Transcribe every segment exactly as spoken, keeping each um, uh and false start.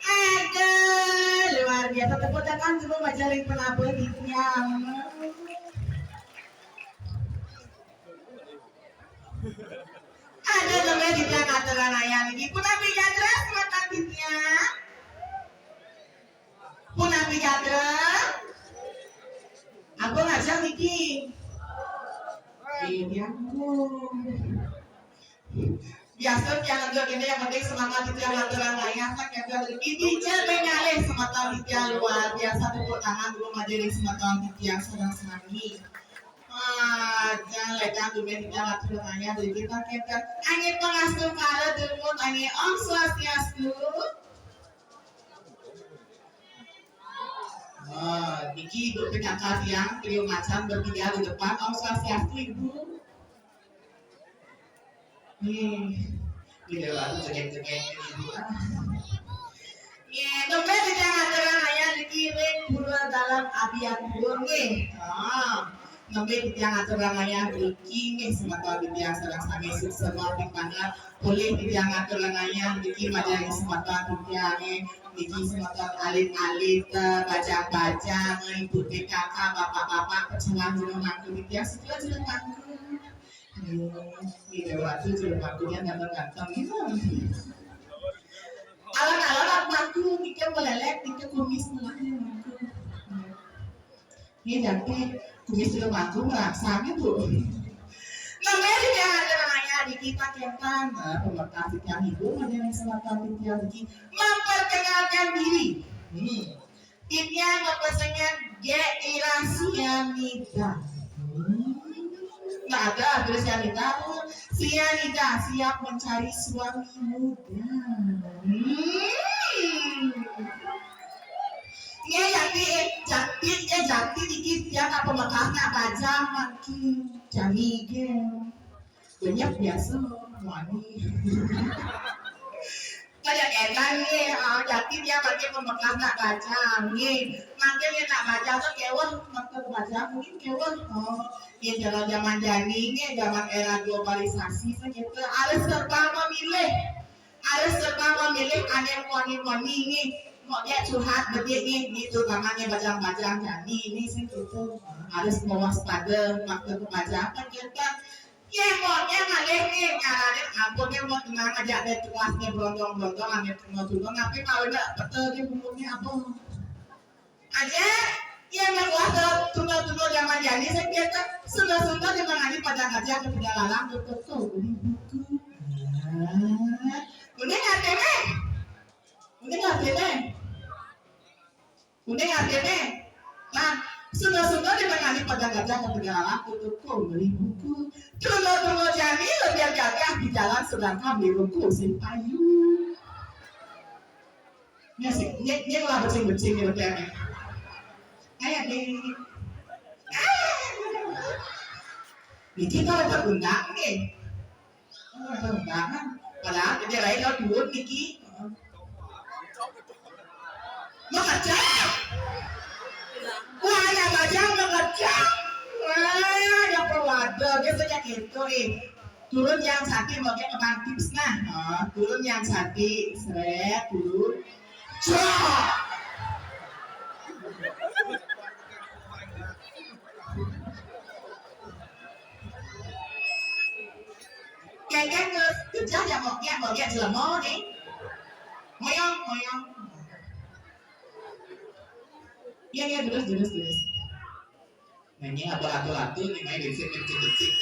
Aduh, luar biasa. Tepuk tangan dulu, majalin penabur di tiang. Aduh, lebih di tiang aturan ayah lagi. Punapi jadra, semeton di tiang. Punapi jadra. Apa ngajak niki? Iya, aku. Biasa tiang enggak gini, yang penting semangat di tiang aturan ayah, tak ada lagi. Ini je mengalih semeton di tiang, luar biasa. Tepuk tangan dulu majalin semeton di tiang, sedang senangi. Wah, jangan lekang dulu di tiang aturan ayah, jadi kita kita. Angin pangastungkara dulu, angin Om Swastiastu. Wah, niki Ibu P K K tiang, trio macan bertiga di depan. Om Swastiastu, Ibu. Nih, tidak lalu cengeng-cengeng, Ibu. Nggih, nembé titiang aturan ayah niki ring pura dalam abian pura nggih. Ah, nembé titiang aturan ayah niki nggih semeton titiang sareng sami suksema pipanar. Polih titiang aturan ayah niki majaring semeton titiang nggih. Niki semeton alit-alit, eh, bajang-bajang, ibu P K K, bapak-bapak, pecalang jero mangku titiang, sedaya jero mangku. Ini waktu sudah waktunya ganteng-ganteng gitu. Alon-alon aku, aku mikir meleleh, mikir kumis meleleh aku. Ini nanti kumis sudah aku merangsang itu. Namanya juga ada namanya di kita kentang, nah, pemerintah yang ibu ada yang selatan yang tinggi memperkenalkan diri. Hmm. Timnya ngepesennya G Ira Sianida. Hmm. Nggak ada Ira Sianida. Sianida siap mencari suami muda. Hmm. Ini jadi jadi ya jadi dikit ya tak pemekah nak baca makin jadi ke banyak biasa wani. Kayak edan nih, ah, jadi dia pakai pembekas nak baca nih. Makin dia nak baca tuh keweh, makin baca mungkin keweh. Oh, ya kalau zaman jani nih, zaman era globalisasi tuh gitu harus serba memilih, harus serba memilih ané wani-wani nih. Mau dia curhat bedik nih, nih turutannya bajang-bajang jani nih sih gitu. Harus mewaspada waktu kebaca apa kita. Yé, monyé ngalih nih, nyaranin ampun nih, mau tenang aja deh, tuasnya berondong-berondong, aneh tengok dulu, tapi kalau nggak betul nih bumbunya apa? Aja, ya nggak kuasa tunda-tunda zaman jani, saya kira sudah-sudah dia mengaji pada ngaji aku tidak lalang, betul tuh, beli buku. Nah, udah nggak deh, udah nggak deh. Udah nggak deh, nah, sudah-sudah dia mengaji pada ngaji aku tidak lalang, betul tuh, beli buku. Tunda-tunda jani lebih gagah di jalan sedangkan di ruku sing payu. Ini sih, ini, ini lah becing-becing gitu ya. Kayak deh. Ini kita dapat undang nih. Oh, ada undangan. Padahal dia lain lo turun niki. Makacang. Wah, ya bajang makacang. Wah, ya perwada, biasanya gitu eh. Turun yang sati mau ke tips nah. Oh, turun yang sati, seret, turun. Cok. Kengkeng terus, gejah ya mau ya mau ya jelema nih. Moyong, moyong. Iya, iya, terus, terus, terus. Nanya apa atu-atu nih main di sini kecil-kecil.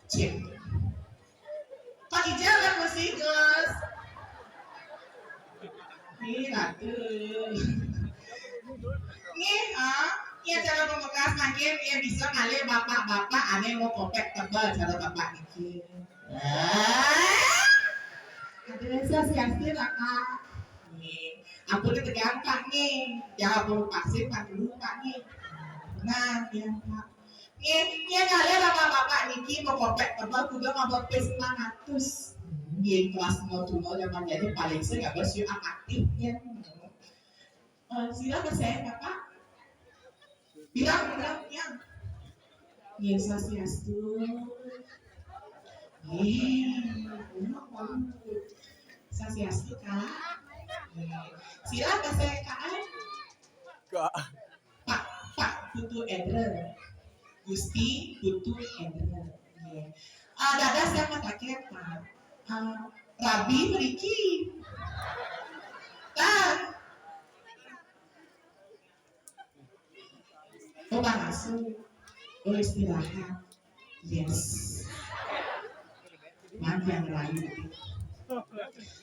Cek. Pak Ijal udah kursi, Gus. Nih, ratu. Nih, ha? Ya, cara pembekas makin ya bisa kali bapak-bapak aneh mau kopek tebal cara bapak niki. Ah. Ada sosiasi lah, Kak. Nih, ampun tegang Pak nih. Jangan perlu vaksin Pak dulu Pak nih. Nah, ya Pak. Nih, ya kalian bapak-bapak niki mau kopek tebal kudu ngabot pes lima ratus. Nih, kelas mau tuh zaman jadi paling sering abis yuk aktif ya. Eh, silakan saya Bapak. Bilang, bilang, yang. Iya, swastiastu. Iya, benar, Pak. Swastiastu, Kak. Iya. Silakan saya, Kak. Kak. Pak, Pak Putu Edre. Gusti Putu Edre. Iya. Ah, dadah saya Pak Takir, Pak. Ah, Rabi mriki. Tah. Oh, pangasuh. Oh, istirahat. Yes. Magang lain.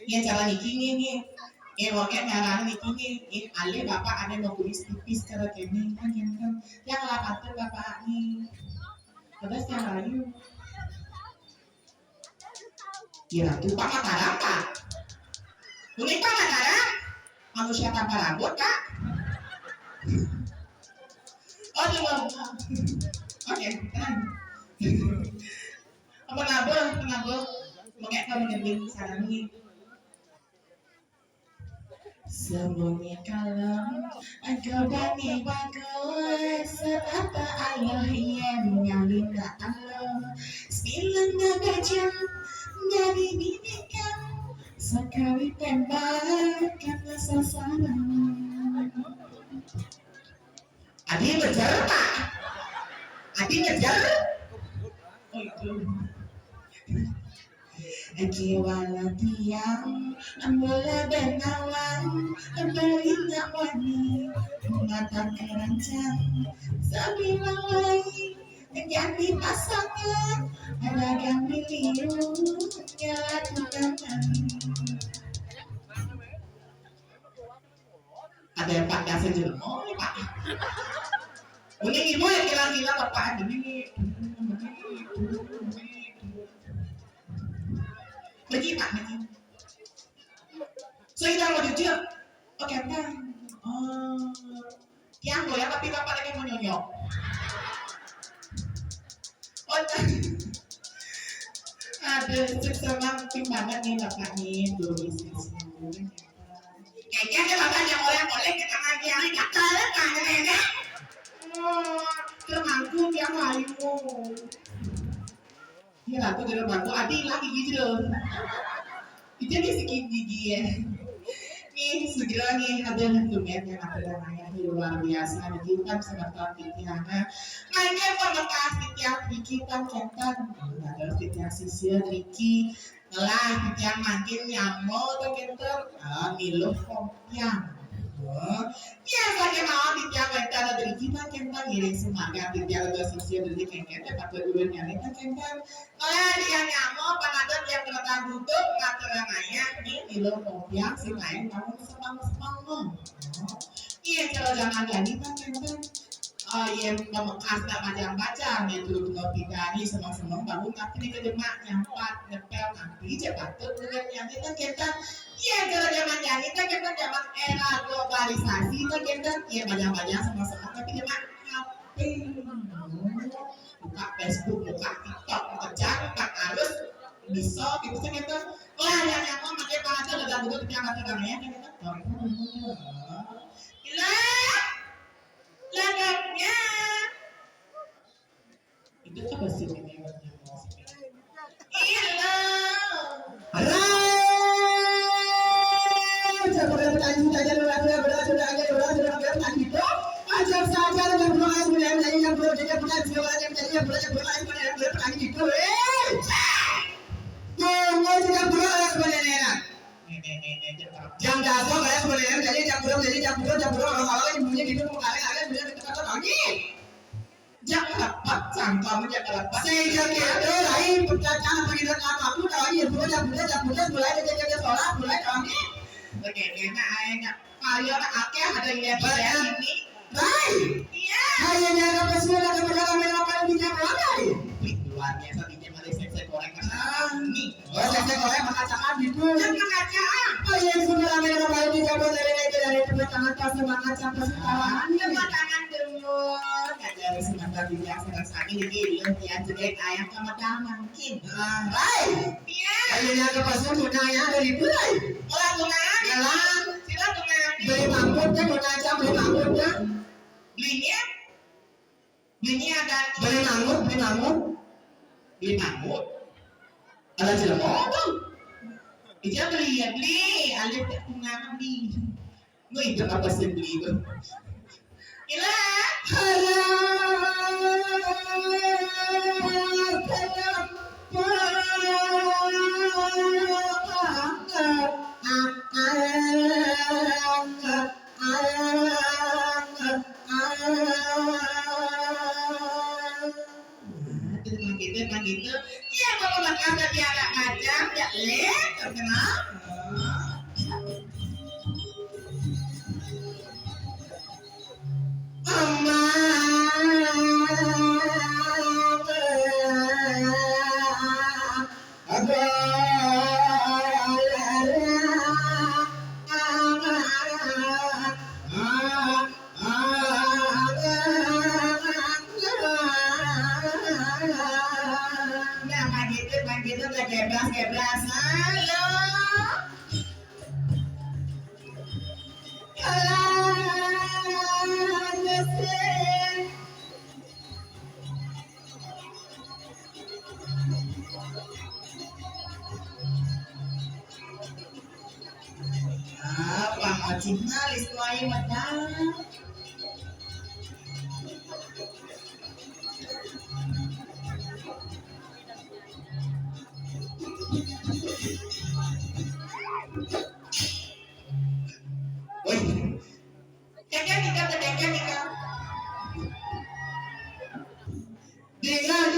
Ya, cara niki nih, nih. Ya, oke, ngarang niki nih. Nih, ale bapak ada mau kumis tipis cara kene kan, kan. Yang lapar tuh bapak nih. Terus yang lain. Kira tuh Pak Mataram, Pak. Kulit Pak Mataram. Manusia tanpa rambut, Kak. Oh, belum. Oke, tenang. Apa nabo, apa nabo? Mengek kamu ngending sarangnya. Sembunyi kalem, engkau bani bagus, serata Allah yang nyalinda Allah. Sembilan baja dari bini kamu, sekali tembak kena sasaran. Adi ngejar, Pak. Adi ngejar. Oh, itu. Kecewa tiang, mula benawang, beri nak wani, mata merancang, sebilang lain, jadi pasangan, ragang miliun, nyala tunangan. Ada yang pakai saja, oh, Pak. Ini ibu yang gila-gila, Bapak, ini. Begini, Pak, begini. Saya udah mau jujur. Oke, kan. Oh. Yang boleh, tapi Bapak lagi mau nyonyok. Oh, aduh, sukses banget nih, Bapak nih. Tuh, bisnis. Kayaknya ada Bapak yang oleh-oleh kita lagi yang cakep, kan, ya? Oh, termangku tiap hari. Iya, aku juga bangku. Adi lagi gitu loh. Itu dia sikit gigi ya. Nih, segera nih, ada dokumen yang aku namanya nih luar biasa. Bikin kan sebentar bikin anak. Mainnya pamekasih tiap bikin kan, kan. Ada tiap sisir Riki. Ngelah tiap makin nyamo tuh, kan. Ah, miluh kompiang. Oh. Iya, saja mau tiap wénten dari kita, kan, ngiring semangat tiap ada sisir dari kengkén, dapat berduit nyari, kan, kan. Kalau dia nyamo, pangadat yang kena duduk, ngatur ayah, nih, di lo kompiang, si lain, kamu semang-semang, no. Iya, kalau zaman jadi, kan, kan, kan. Oh, iya, pamekasna bajang-bajang, ya, dulu kena pidani, semang-semang, bangun, tapi di demak, nyampat, nyepel, nanti, cepat, tuh, duit nyari, kan, kan, kan. Iya, kalau zaman jadi, kan, kan, zaman era globalisasi, kan, kan, kan. Iya, bajang-bajang, semang-semang, tapi demak, H P. Buka Facebook, buka TikTok, kejar, tak harus bisa gitu sih gitu. Wah, yang nyamuk pakai pangadat udah dulu, tapi yang kata namanya kan itu. Gila, ladangnya. Itu apa sih ini? Gila. Rai! Coba bertanya saja, bertanya, bertanya, bertanya, bertanya, bertanya, bertanya, gitu. Ajar saja, yang berdoa, yang berdoa, yang berdoa, yang berdoa, yang berdoa, yang berdoa, yang berdoa, yang berdoa, yang berdoa, gitu. Eh! Tunggu, tidak berdoa, sebenarnya. Jam dasar, kayak sebenarnya, jadi jam berapa, jadi jam berapa, jam berapa, orang-orang yang punya gitu, mau kalian, kalian punya di tempat lagi. Jangan lepas, cangkem jangan lepas. Sehingga kita lain pertanyaan pendidikan apapun, kalau ini bulan, bulan, bulan, mulai dari jam sekolah, mulai kami. Oke, karena ayahnya, kalau anak akeh ada yang lihat ini. Baik. Iya. Hanya ada pesuara kepada kami lokal di Jakarta. Wih, luar biasa, bikin malah saya goreng. Ah, nih. Oh, saya goreng mengacaukan gitu. Yang mengacau. Oh, iya, sudah ramai orang lain di Jakarta dari, dari, dari tempat tangan pas semangat sampai sekarang. Tempat tangan dulu. Ada sebentar juga, sekarang sakit, jadi lu ya, jadi ayam sama tangan. Hai. Iya. Ayo, yang ke pasar, mau tanya ada di Bulai. Orang tunangan. Jalan. Sila tunangan. Beli mangkuk, kan, mau tanya, beli mangkuk, kan? Belinya? Belinya ada. Beli mangkuk, beli mangkuk. Beli mangkuk. Ada cilok apa? Ija beli ya, beli. Alif tak tunangan, beli. Lu itu apa sih beli itu? Gila. Halo. Terus begitu, begitu. Iya, kalau bakal tadi anak macam, ya, leh, terkenal. Aman. Nah, pagi itu, pagi itu udah gebras-gebras. Halo. Halo. Ah, Pak Haji Halis, tuai medang. Woi. Keke mika, keke mika. Dengan